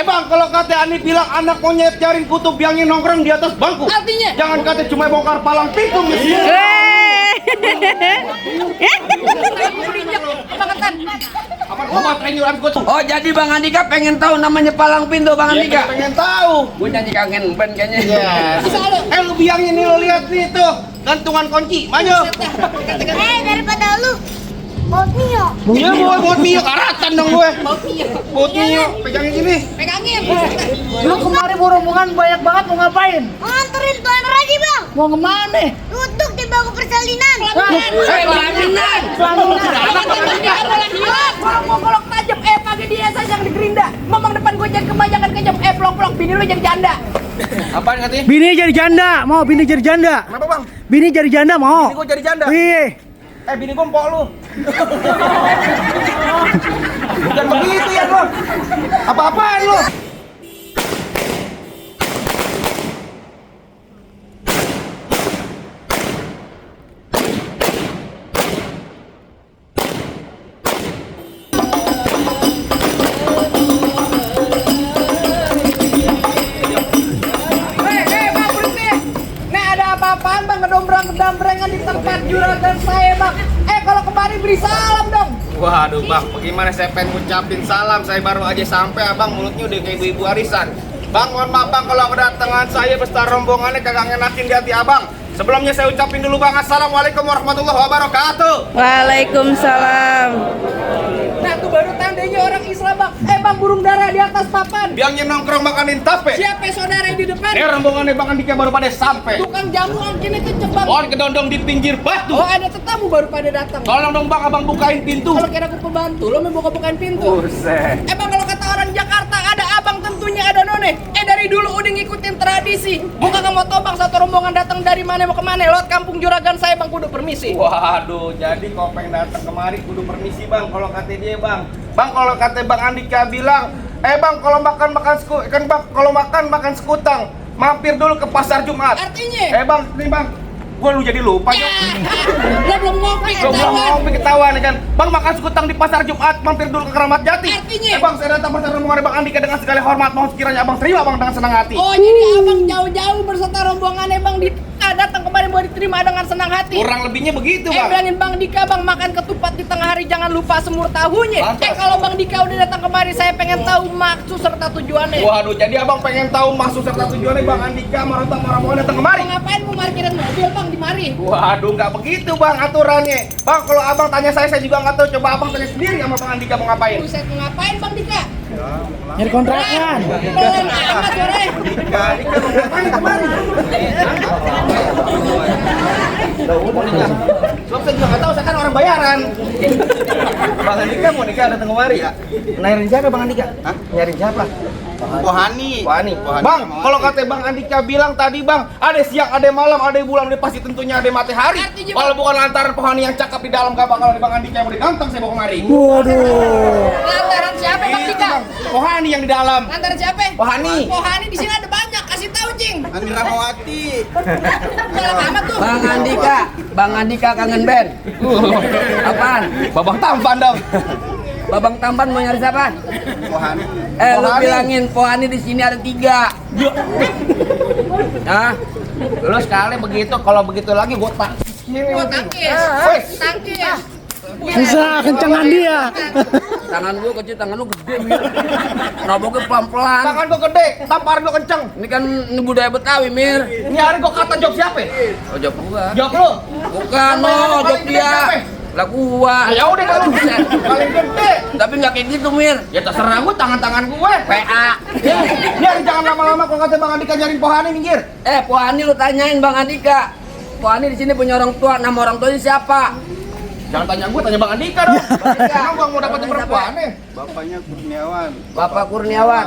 Bang, kalau kata Ani bilang anak monyet cari kutub yang nongkrong di atas bangku. Artinya? Jangan kata cuma bongkar palang pintu. Oh, jadi Bang Andika pengen tahu namanya palang pintu, Bang Andika? Pengen tahu. Gue nyanyi kangen band kayaknya. Iya. Lu biangin nih, lo lihat nih tuh gantungan kunci. Maju. Daripada lu baut Mio. Iya, buat Mio karatan dong gue. Buat Mio, pegangin gini. Pegangin. Lu kemarin rombongan banyak banget mau ngapain? Mau nganterin Tuan Raji, Bang. Mau kemana? Duduk di bangku persalinan. Pelaminan. Golok tajam, pakai dia saja di gerinda. Ngomong depan gue jangan kebanyakan kejam, plong-plong, bini lu jadi janda. Apaan katanya? Bini jadi janda, mau bini jadi janda. Kenapa, Bang? Bini jadi janda mau. Bini gue jadi janda. Iya. Bini gue empok lu. Bukan begitu ya lo. Apa-apaan lu? Bang, berhenti. Nih ada apa-apaan Bang, ngedombrang-gedambrengan di tempat juragan saya Bang. Kalau kemarin beri salam dong. Waduh Bang, bagaimana saya pengen ngucapin salam. Saya baru aja sampai, Abang mulutnya udah kayak ibu-ibu arisan. Bang, mohon maaf Bang kalau kedatangan saya beserta rombongannya kagak ngenakin di hati Abang. Sebelumnya saya ucapin dulu Bang, Assalamualaikum warahmatullahi wabarakatuh. Waalaikumsalam. Nah tuh baru tandanya orang Islam Bang. Bang, burung dara di atas papan. Biangnya nongkrong makanin tape. Siapa saudara yang di depan? Rombongannya Bang Andika baru pada sampai. Tukang jamu angkinnya kenceng Bang. Pohon kedondong di pinggir batu. Oh, ada tetamu baru pada datang. Tolong dong Bang, Abang bukain pintu. Kalau kira aku pembantu, lo mau bukain pintu. Buset. Bang, kalau kata orang Jakarta ada abang tentunya ada none. Dari dulu udah ngikutin tradisi. Bukan nggak mau tau Bang, satu rombongan datang dari mana mau kemana. Lewat kampung juragan saya Bang, kudu permisi. Waduh, jadi kalau pengen datang kemari kudu permisi Bang. Kalau kata dia Bang, kalau kata Bang Andika bilang, Bang kalau makan kalau makan sekutang, mampir dulu ke pasar Jumat. Artinya? Bang, nih Bang, gua lu jadi lupa Ya, yuk. lo belum ngopi Gua belum ketahuan. ngopi ketahuan kan. Bang makan sekutang di pasar Jumat, mampir dulu ke Keramat Jati. Artinya? Bang, saya datang bersama rombongan Bang Andika dengan segala hormat. Mohon sekiranya Abang terima Bang dengan senang hati. Oh, jadi abang jauh-jauh berserta rombongannya Bang datang kemarin mau diterima dengan senang hati. Kurang lebihnya begitu Bang. Bilangin Bang Dika Bang makan ketupat di tengah hari jangan lupa semur tahunya. Lantas. Kalau Bang Dika udah datang kemari saya pengen tahu maksud serta tujuannya. Waduh, jadi Abang pengen tahu maksud serta tujuannya Bang Andika rombongan datang kemari. Bang, ngapain mau parkiran mobil Bang di mari? Waduh, nggak begitu Bang aturannya. Bang, kalau Abang tanya saya juga nggak tahu. Coba Abang tanya sendiri sama Bang Andika mau ngapain. Buset, mau ngapain Bang Dika? Nyari kontrakan. Pelan amat suaranya. Andika mau ngapain kemari? Sebab saya juga nggak tahu, saya kan orang bayaran. Bang Andika mau nikah datang kemari ya? Nyariin siapa Bang Andika? Hah? Nyariin siapa? Pohani. Bang, kalau kata Bang Andika bilang tadi Bang, ada siang, ada malam, ada bulan, ada pasti tentunya ada matahari. Artinya, Kalau bukan lantaran Pohani yang cakep di dalam, gak bakal ada Bang Andika yang udah ganteng saya bawa kemari. Waduh. Lantaran siapa Bang Itu Dika? Bang, Pohani yang di dalam. Lantaran siapa? Pohani. Pohani di sini ada banyak, kasih tahu Cing. Andrawati. Salah amat tuh. Bang Andika kangen band. Apaan? Babang tampan dong. Babang Tampan mau nyari siapa? Pohani. Lu bilangin Pohani di sini ada 3. Nah, lu sekali begitu, kalau begitu lagi gua tak. Gua tangkis. Wes. Tangkis. Bisa kencengan dia. Tangan gua kecil, tangan lu gede. Noboknya pelan-pelan. Tangan gua gede, tamparan gua kenceng. Ini kan budaya Betawi, Mir. Ini hari gua kata job siapa? Oh, job gua. Job lu. Bukan, job dia. Lah gua. Ya udah kalau paling gede. Tapi nggak kayak gitu, Mir. Ya terserah gua, tangan-tangan gue. PA. Biar jangan lama-lama kalau kata Bang Andika nyariin Pohani minggir. Pohani lu tanyain Bang Andika. Pohani di sini punya orang tua, nama orang tuanya siapa? Jangan tanya gue, tanya Bang Andika dong. Emang gua mau dapetin perempuan nih. Bapaknya Kurniawan. Bapak Kurniawan.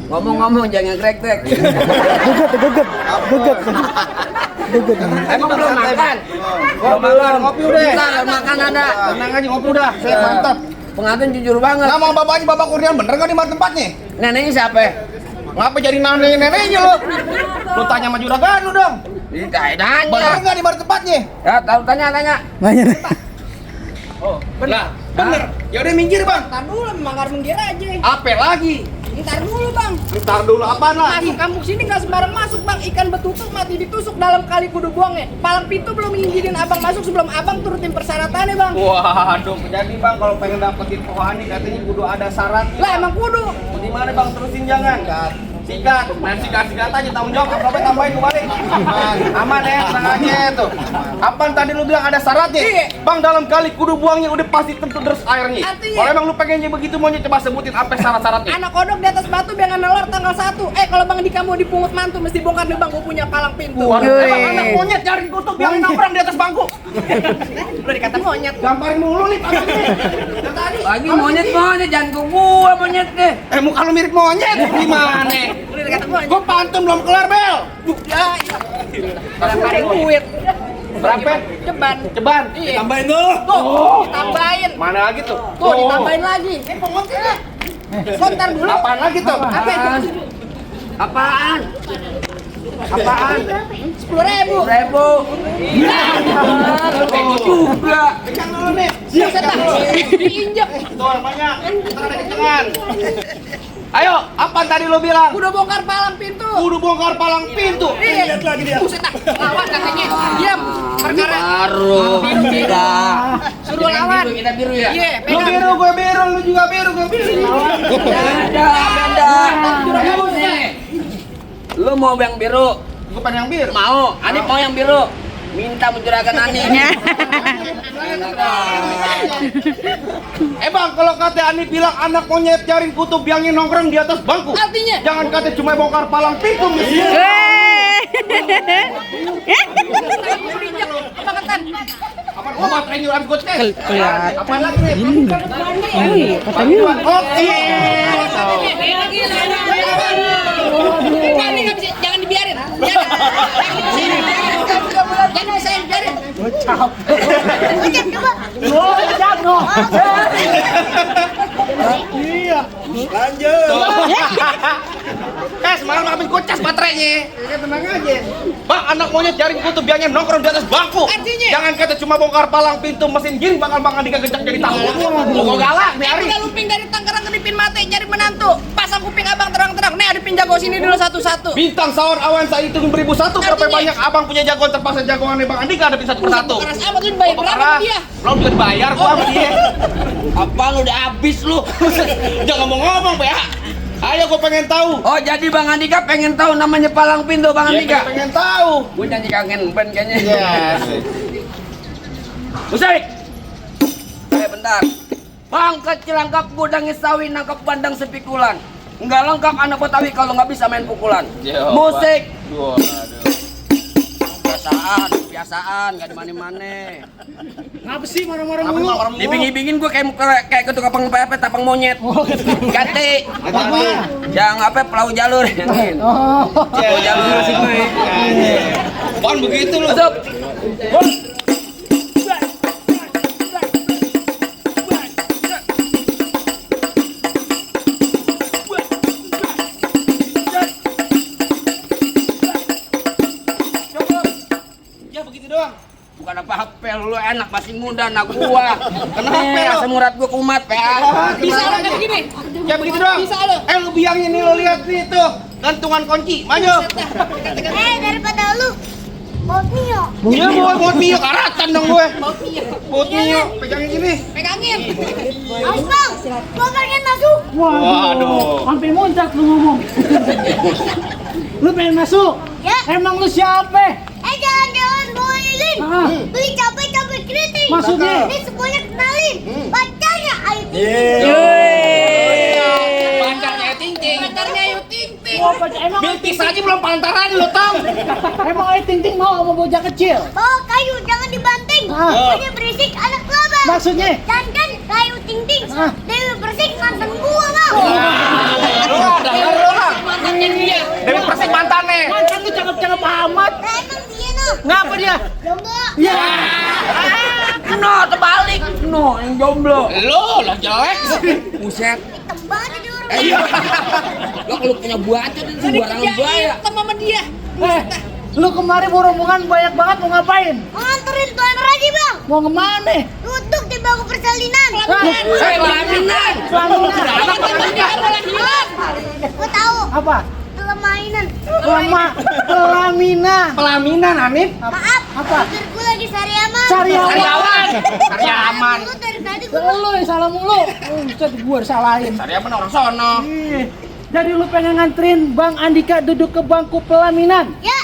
Ngomong-ngomong jangan grek-grek. Geget. Emang belum makan? Belum. Ngopi udah. Bentar, makan ada. Tenang aja, ngopi udah. Saya mantap. Pengantin jujur banget. Nama bapaknya Bapak Kurniawan bener nggak di mana tempatnya? Neneknya siapa? Ngapa jadi neneknya lu? Lu tanya sama juragan lu dong. Bener Ditanya. nggak di mana tempatnya? Ya, tahu tanya. Nanya. Oh, benar. Bener. Ya udah minggir Bang. Tar dulu, mangkar menggir aja. Apa lagi? Ntar dulu bang. Ntar dulu apaan lagi? Masuk kampung sini nggak sembarang masuk bang. Ikan betutuk mati ditusuk dalam kali kudu buangnya. Palang pintu belum ngizinin abang masuk sebelum abang turutin persyaratannya bang. Waduh, jadi bang kalau pengen dapetin pohani katanya kudu ada syarat. Lah emang kudu. Gimana bang, terusin jangan. Sikat, nah sikat aja tanggung jawab, apa tambahin kembali. Aman ya, tenang aja tuh. Apaan tadi lu bilang ada syaratnya? Iya. Bang, dalam kali kudu buangnya udah pasti tentu deres airnya. Artinya? Kalau emang lu pengennya begitu maunya coba sebutin apa syarat-syaratnya. Anak kodok di atas batu biar nelor tanggal 1. Kalau bang Dika mau dipungut mantu mesti bongkar nih bang, gua punya palang pintu. Waduh, emang anak monyet jaring kutub yang nongkrong di atas bangku. Udah dikata monyet. Gamparin mulu nih palangnya. Dan tadi Lagi monyet jangan ke gua monyet deh. muka lu mirip monyet, gimana? Udah dikata monyet. Gua pantun belum kelar, Bel. Ya, gamparin duit. Berapa? Ceban. Ceban. Iya. Tambahin tuh. Tuh, ditambahin. Mana lagi tuh? Tuh, ditambahin lagi. Ini pengongkirnya. Kontar dulu. Apaan lagi tuh? Apa itu? Apaan? Apaan? 10.000. Rebo. Juga. Pegang dulu nih. Buset dah. Diinjek. Tuh, banyak. Ntar ada kecengan. Ayo, apaan tadi lo bilang? Udah bongkar palang pintu. Kudu bongkar palang pintu. Iya. Lihat lagi dia. Buset dah. Lawan katanya. Diam. Perkara. Baru. Tidak. Suruh lawan. Kita biru ya. Iya, Lu pegang. biru, gue biru, lu juga biru, gue biru. Beda. Lu mau yang biru? Gue pengen yang biru. Mau. Ani mau yang biru. Minta mencurahkan Ani. Bang, kalau kata Ani bilang anak monyet jaring kutub yang nongkrong di atas bangku. Artinya? Jangan kata cuma bongkar palang pintu. Diinjek. Kebangetan. Apa gua baterai nyuram goceng? Kelihatan. Apaan lagi nih? Katanya. Oke. Ini nggak bisa, jangan dibiarin. Jangan bisa biarin. Ojek coba. Semalam habis gocas baterainya. Ya, tenang aja. Bang, anak monyet jaring kutub yang nongkrong di atas bangku. Artinya? Jangan kata cuma bongkar palang pintu mesin giring bakal Bang Andika gejak jadi tahu. Kok galak nih Ari? Tinggal luping dari Tangerang ke Dipin Mate cari menantu. Pasang kuping abang terang-terang. Nih ada jago sini dulu satu-satu. Bintang sawar awan saya hitung 1001. Berapa Artinya? banyak abang punya jagoan terpaksa jagoannya Bang Andika hadapin satu persatu. Keras amat lu bayar berapa Parah. dia? Belum juga dibayar gua sama dia. Apa lu udah habis lu? Jangan ngomong-ngomong, Pak. Ayo gua pengen tahu. Oh jadi Bang Andika pengen tahu namanya palang pintu Bang Ya, Andika? pengen tahu. Gue nyanyi kangen band kayaknya. Yes. Musik. Bentar. Bangkat cilangkap gudang sawi nangkap bandang sepikulan. Enggak lengkap anak Betawi kalau nggak bisa main pukulan. Yo, Musik. Waduh. Biasaan, nggak di mana-mana. Ngapa sih marah-marah Apa mulu? orang Dibingin-bingin gue kayak ketua kapang pepet, tapang monyet. Ganti. Apa? Yang apa pelau jalur. Oh. Pelau jalur sih gue. Apaan begitu lu? Masuk. Ya begitu doang. Bukan apa-apa lu enak masih muda anak gua. Kenapa lu? Asam urat gua kumat PA. Bisa lo kayak gini. Ya begitu doang. Bisa lo. Lu biangin nih, lo lihat nih tuh. Gantungan kunci. Maju. Daripada lu baut Mio. Iya, buat Mio karatan dong gue. Baut Mio. Buat Mio, pegangin gini. Pegangin. Awas bang, gua pengen masuk. Waduh. Sampai muncak lu ngomong. Lu pengen masuk? Ya. Emang lu siapa? Jangan-jangan bawa lilin. Ah. Beli cabai-cabai keriting. Maksudnya? Ini semuanya kenalin. Pacarnya Ayu Pacarnya Ting Ting. Pacarnya Ayu Ting Ting. Oh, emang Bilkis aja belum pantaran lo tau. emang Ayu Ting Ting mau sama bocah kecil? Bawa kayu, jangan dibanting. Ah. Punya berisik anak laba. Maksudnya? Dan kan kayu ting-ting. Ah. Dewi bersik mantan gua bang. Lu ada Mantannya dia. Dewi Persik mantannya. Mantan lu cakep-cakep amat. Nah, emang dia no. Ngapa dia? Jomblo. Ya. No, terbalik. No, yang jomblo. Lo jelek. Buset. Hitam banget jadi orang. Iya. Lo kalau punya buacot itu Jadi sembarangan kerjain buaya. sama dia. Lu kemarin mau rombongan banyak banget mau ngapain? Mau nganterin Tuan Raji bang. Mau kemana? Duduk di bangku persalinan. Pelaminan. Gua tahu. Apa? Kelainan. Pelaminan, Hanif. Maaf. Apa? Pikir gua lagi sariaman. Sariawan. Sariaman. Lu dari tadi gua Lu yang salah mulu. Ustaz gua disalahin. Sariaman orang sono. Jadi lu pengen nganterin Bang Andika duduk ke bangku pelaminan? ya.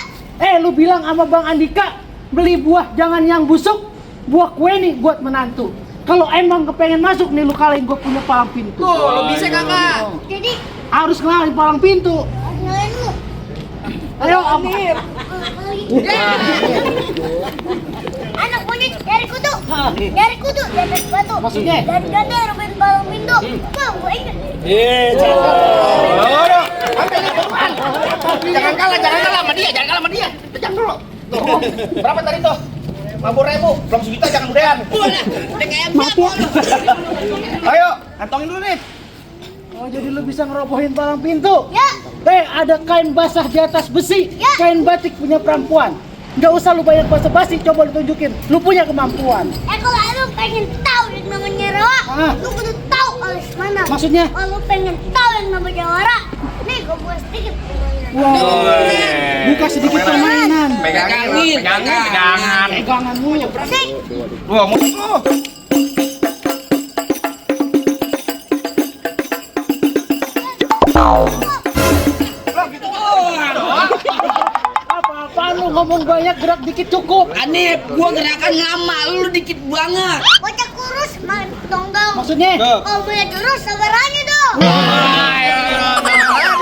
Lu bilang sama Bang Andika beli buah jangan yang busuk, buah kue nih buat menantu. Kalau emang kepengen masuk nih lu kalahin gua punya palang pintu. Tuh, lo bisa kakak. Jadi Harus kenalin palang pintu. nyalain lu. Ayo apa? Anak monyet dari kutu. Dari kutu di atas batu. Maksudnya? Dari ganda ruben palang pintu. Bang, gua ingat. Jangan kalah sama dia, Jangan dulu. Tuh, berapa tadi tuh? 50.000, belum sejuta jangan gedean. Maaf ya. Ayo, kantongin dulu nih. Oh jadi lu bisa ngerobohin palang pintu? Ya. Ada kain basah di atas besi, Ya. kain batik punya perempuan. Nggak usah lu banyak basa-basi, coba lu tunjukin. Lu punya kemampuan. Kalau lu pengen tahu yang namanya rawa, Ah. lu kudu tahu alis mana. Maksudnya? Kalau lu pengen tahu yang namanya wara, nih gua buat sedikit. Wow. Buka sedikit permainan. Pegangan. Pegangan mulu. Sik. Wah, mau tuh. Apa-apaan lu ngomong banyak, gerak dikit cukup. Anip, gua gerakan lama, lu dikit banget. Bocah kurus main tonggal. Maksudnya? Kalau punya jurus sabar aja dong. Penonton.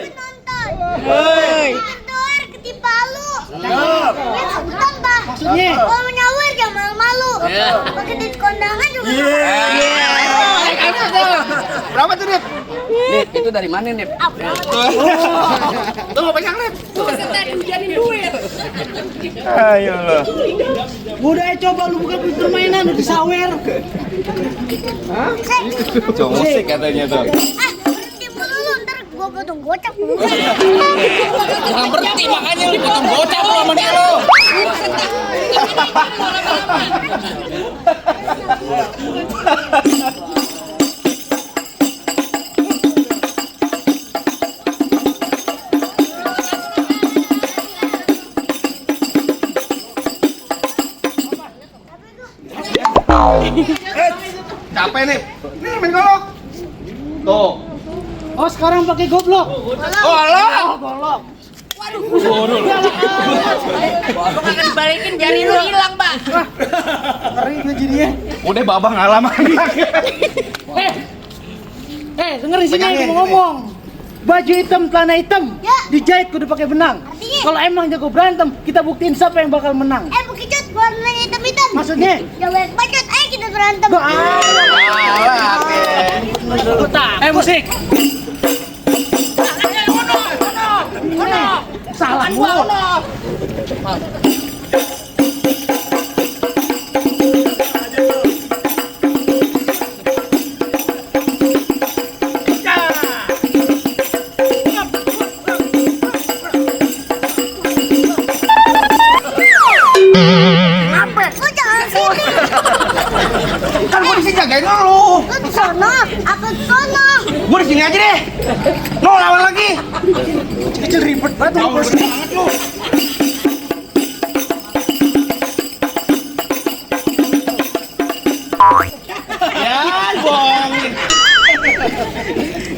Penonton. Nonton ketipa lu. Ya sebutan bah. Maksudnya? Kalau menyawer jangan malu-malu. Pakai duit kondangan juga. Berapa tuh, Nip? Nip, itu dari mana, Nip? Tuh, pegang, Nip. Tadi hujanin duit. Ayo lo. Udah coba lu buka pintu permainan, lu disawer. Cowok musik katanya tuh. Berhenti mulu lu, ntar gua potong gocap. Jangan berhenti makanya lu potong gocap lo sama dia lo. Capek nih. Nih main golok. Tuh. Oh sekarang pakai goblok. Oh, alah. Golok. Gua kagak dibalikin jari lu hilang, Pak. Ngeri gue jadinya. Udah babang ngalaman. Denger di sini Pegangin. aku mau ngomong. Baju hitam, celana hitam, Ya. dijahit kudu pakai benang. Artinya? Kalau emang jago berantem, kita buktiin siapa yang bakal menang. Bekicot warnanya hitam-hitam. Maksudnya? Jangan banyak bacot, ayo kita berantem. Musik. Salah mulu. Lu jangan sini. Kan gua di sini jagain lu. Lu di sana, aku di sana. Gua di sini aja deh. No, lawan lagi. Kecil ribet banget. Jauh banget lu. Ya, bohongin.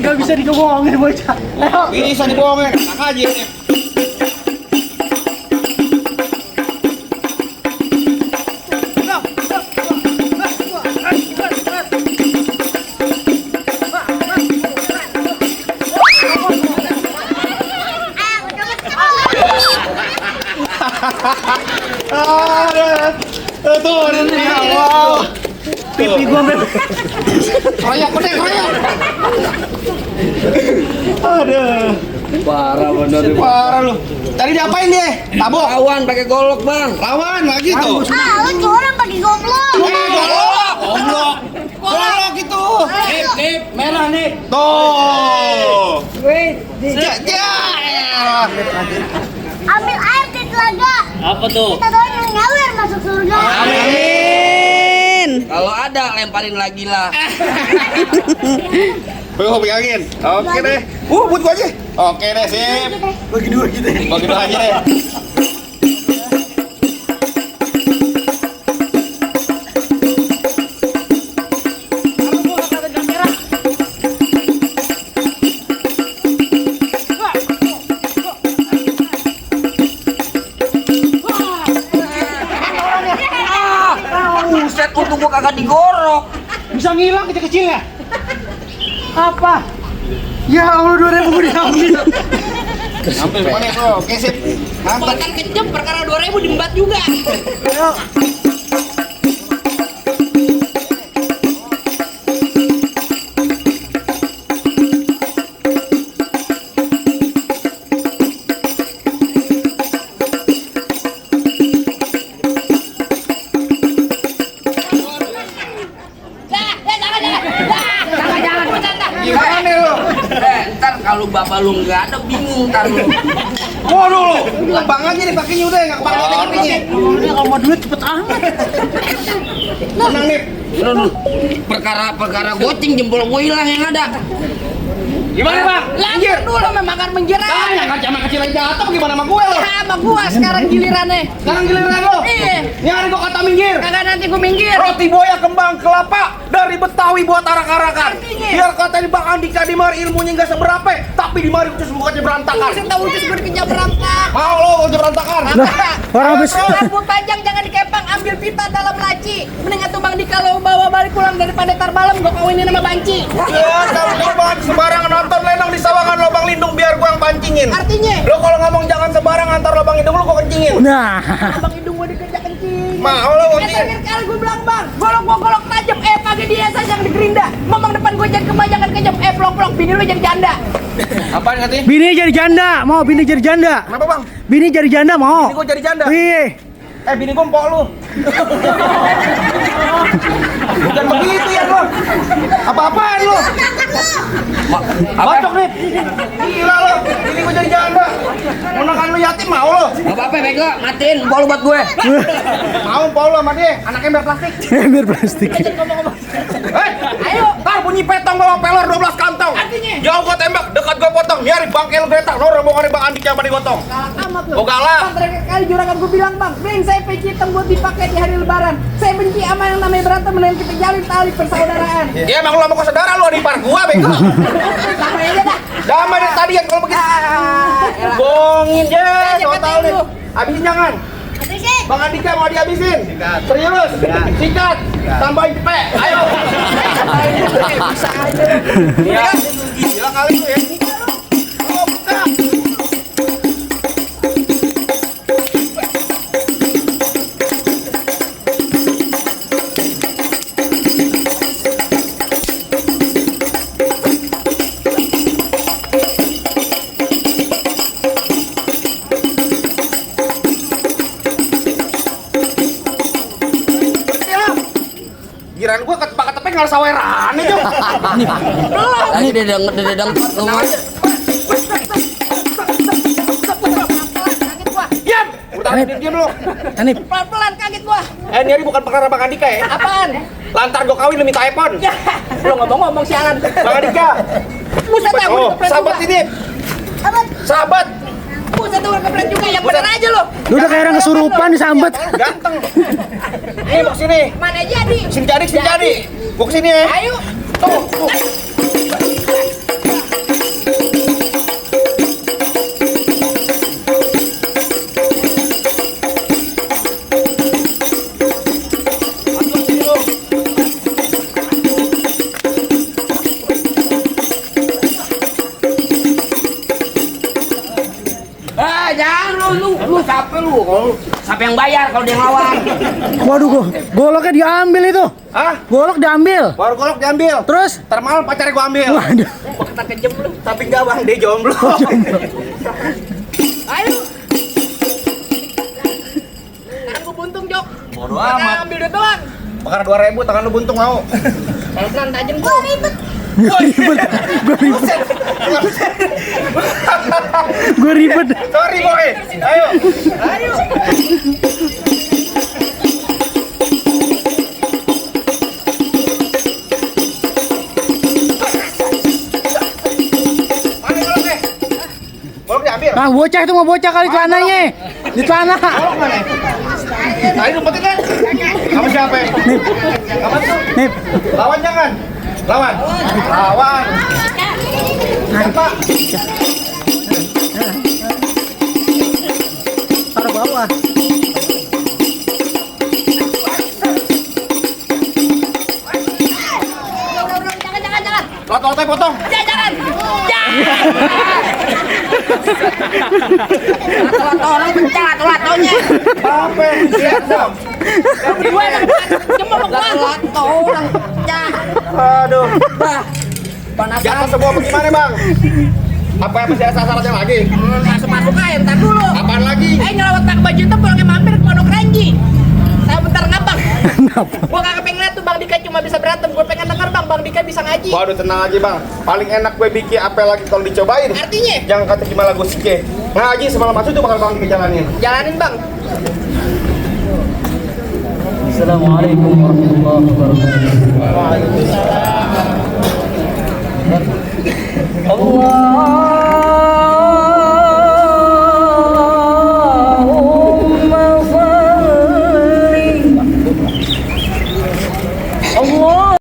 Gak bisa digomongin bocah. Ayo. Bisa dibohongin. Enak aja nih. Tuh, ini wow. Pipi gua sampai Royok, kuning, royok. Aduh, Parah bener. parah lu. Tadi diapain dia? Tabok. Lawan pakai golok, Bang. Lawan lagi tuh. Lu curang pakai goblok. Golok. Golok. Golok itu. Nip, merah nih. Tuh. wait. Ya. Ambil air di olahraga. Apa tuh? Kita doain yang nyawer masuk surga. Amin. Kalau ada lemparin lagi lah. Gue pegangin. Oke deh. Buat gua aja. Oke deh, sip. Bagi dua gitu. Bagi dua aja deh. Buset, untung gua kagak digorok. Bisa ngilang kecil-kecil ya? Apa? Ya Allah 2000 gue diambil. Ambil mana bro? Oke sip. Mantap. Bahkan kejam perkara 2000 diembat juga. Ayo. Gimana lu? Ntar kalau bapak lu nggak ada bingung ntar lu. Waduh lu. Bang aja nih pakainya udah enggak kepake aja pakainya. Ini kalau mau duit cepet amat. Tenang nih. Lu perkara gocing jempol gue hilang yang ada. Gimana, Bang? Lanjut dulu memang akan menjerat. Ah, yang kacama kecil yang jatuh gimana sama gue lo? Ya sama gua sekarang gilirannya. Sekarang giliran lo. Iya. Nyari gua kata minggir. Kagak nanti gua minggir. Roti boya kembang kelapa dari Betawi buat arak-arakan. Artinya? Biar kata di Bang Andika di mari ilmunya nggak seberapa, tapi di mari ucus bukannya berantakan. Saya tahu udah gua dikejar berantak. Mau lo udah berantakan. Orang habis Rambut panjang jangan dikepang, ambil pita dalam laci. Mendingan tuh Bang Dika lo bawa balik pulang daripada tar malam gua kawinin sama banci. Ya, kalau coba sembarangan nonton lenong di sawangan lubang lindung biar gua yang pancingin. Artinya? Lo kalau ngomong jangan sembarangan antar lubang hidung lo gua kencingin. Nah, Bang hidung gua dikejar kencing. Mau lo kencingin. Terakhir kali gua bilang Bang, golok tajam, pagi dia saja yang digerinda. Ngomong depan gua jangan kebanyakan kejam, plok-plok, bini lu jadi janda. Apaan katanya? bini jadi janda, mau bini jadi janda. Kenapa Bang? Bini jadi janda mau. Bini gua jadi janda. Iya. Bini gua empok lu. Bukan begitu ya lo. Apa-apaan lu? Bacok nih. Gila lo. Bini gua jadi janda. Menekan lu yatim mau lo. Gak apa-apa bego, matiin bol buat gue. Mau empok lu sama dia. Anaknya ember plastik. Ember plastik. Ayo. Ntar bunyi petong bawa pelor 12 kantong. Artinya? Jauh gua tembak, dekat gua potong. Nyari bangke lu getak. Lo rombongan Bang Andika sama digotong. Galak amat lu. Oh, galak. Bang, terakhir kali juragan gua bilang Bang, bring saya peci hitam buat dipakai di hari lebaran. Saya benci sama yang namanya berantem, mending kita jalin tali persaudaraan. Ya emang lu sama kau saudara lu ada ipar gua bego. Sama aja dah. Damai dari tadi yang kalau begitu. Bongin ya, so tau nih. Habisin jangan. Habisin. Bang Andika mau dihabisin. Serius. Sikat. Tambahin cepet. Ayo. Bisa aja. Iya. Gila kali lu ya. Oh, buka. Giran gua ketepek nggak saweran itu. Tadi dedeng lu aja. Kaget gua. Diam. Udah diam lu. Anip. Pelan-pelan kaget gua. Ini bukan perkara Bang Andika ya. Apaan? Lantar gua kawin lu minta iPhone. Ya, lu ngomong-ngomong sialan. Bang Andika. Buset dah, Oh, gua kepret sahabat juga. ini. Sahabat. Buset gua kepret juga, yang bener aja lu. Lu udah kayak orang kesurupan disambet. Ganteng. Nih, mau sini. Mana jadi? Sini jadi. Gua kesini ya. Ayo. Tuh. Jangan lu siapa lu? Kalau siapa yang bayar kalau dia ngelawan? Waduh, goloknya diambil itu. Hah? Golok diambil. Baru golok diambil. Terus? Ntar malam pacarnya gua ambil. Waduh. Gua kata kejem lu. Tapi enggak Bang, dia jomblo. Ayo. Tangan gua buntung, Jok. Bodoh Kagak amat. ambil duit doang. Bakar 2.000 tangan lu buntung mau. Pelan-pelan tajam gua. Gue ribet. Gue ribet. Sorry boy. Ayo. Ayo. Mana goloknya? Golok diambil. Ah, bocah itu mau bocah kali celananya. Di celana. Golok mana? Tadi umpetin kan? Sama siapa? Nip. Apa tuh? Nip. Lawan jangan. Lawan. Lawan. Apa? Taruh bawah. Jangan. Lot-lotnya potong. Jangan. Lato-lato orang pecah lato-latonya. Apa? Lihat dong. Gue cuma mau Lato-lato orang pecah. Aduh. Bah. Jatuh Panasan. semua bagaimana bang? Apa yang masih ada sasarannya lagi? masuk aja, ntar dulu. Apaan lagi? Nyelawat pakai baju itu pulangnya mampir ke Pondok Ranji. Saya bentar ngabang. Gua kagak pengen lihat tuh Bang Dika cuma bisa berantem. Gua pengen denger Bang Dika bisa ngaji. Waduh tenang aja bang. Paling enak gue bikin apa lagi kalau dicobain. Artinya? Jangan kata gimana gue sike. Ngaji semalam masuk tuh bakal bang dijalanin. Jalanin Bang. Assalamualaikum warahmatullahi wabarakatuh.